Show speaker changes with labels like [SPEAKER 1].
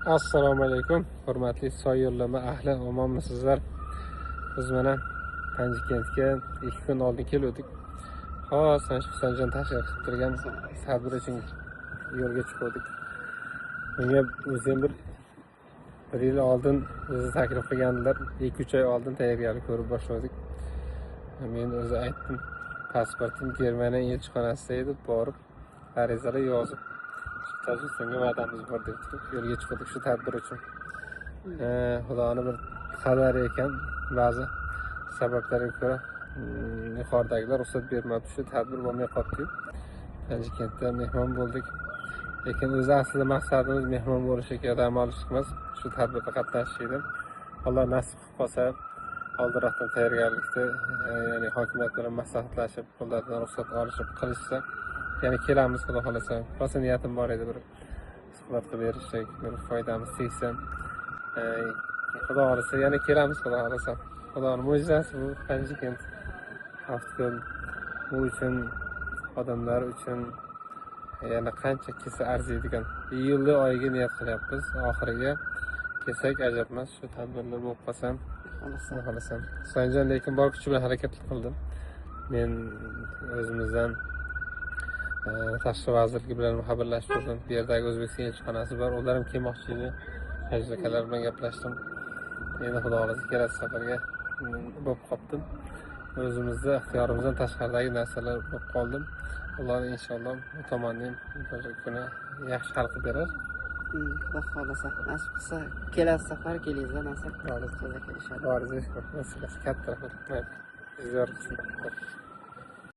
[SPEAKER 1] Assalomu alaykum, hurmatli soy yo'llama ahli, omonmisizlar? Biz mana Panjikentga 2 kun oldin keluvdik. Hozir mana shu Husanjon tashkil qilib turgan tadbir uchun yo'lga chiquvdik. Bunga o'zi ham bir yil oldin o'zi taklif qilgandilar. 2-3 oy oldin tayyorgarlik ko'rib boshladik. Men o'zi aytdim, pasportim Germaniya elchixonasida edi, borib arizalar yozib Tojikistonga va'damiz bor deb turib yo'lga chiqdik shu tadbir uchun. Xudoni bir qadari ekan, ba'zi sabablarga ko'ra yuqoridagilar ruxsat bermabdi, shu tadbir bo'lmay qolibdi. Panjikentda mehmon bo'ldik. Lekin o'zi aslida maqsadimiz mehmon bo'lish yoki dam olish emas, shu tadbirda qatnashish edi. Alloh nasib qilib qolsa, oldinroqdan tayyorgarlikda, ya'ni hokimiyat bilan maslahatlashib, ulardan ruxsat olishib qilishsa, yana kelamiz xudo xohlasa. Rosa niyatim bor edi bir suhbat qilib berishlik, bir foydamiz tegsa. Xudo xohlasa yana kelamiz xudo xohlasa. Xudoning mo'jizasi bu Panjikent, Taftko'l. Bu uchun odamlar uchun yana qancha kelsa arziydigan. Iyul oyiga niyat qilyapmiz. Oxiriga kelsak ajab emas, shu tadbirlar bo'lib qolsa, xudo xohlasa. Husanjon lekin bor kuchi bilan harakat qildim. Men o'zimizdan Tashqi vazirligi bilan xabarlashib turdim. Bu yerdagi O'zbekiston elchixonasi bor, ular ham kelmoqchi edi. Hajj akalar bilan gaplashdim. Endi xudo xohlasa kelasi safarga bo'lib qoldim. O'zimizni ixtiyorimizdan tashqaridagi narsalar bo'lib qoldim. Alloh inshaalloh bu tomonni ham bir kuni yaxshi hal qilib berar.
[SPEAKER 2] Xudo xohlasa, nasib qilsa kelasi safar kelingizlar, nasib.
[SPEAKER 1] Boringizga
[SPEAKER 2] Jazakalla.
[SPEAKER 1] Shukur. Katta rahmat. Zo'r qilsin.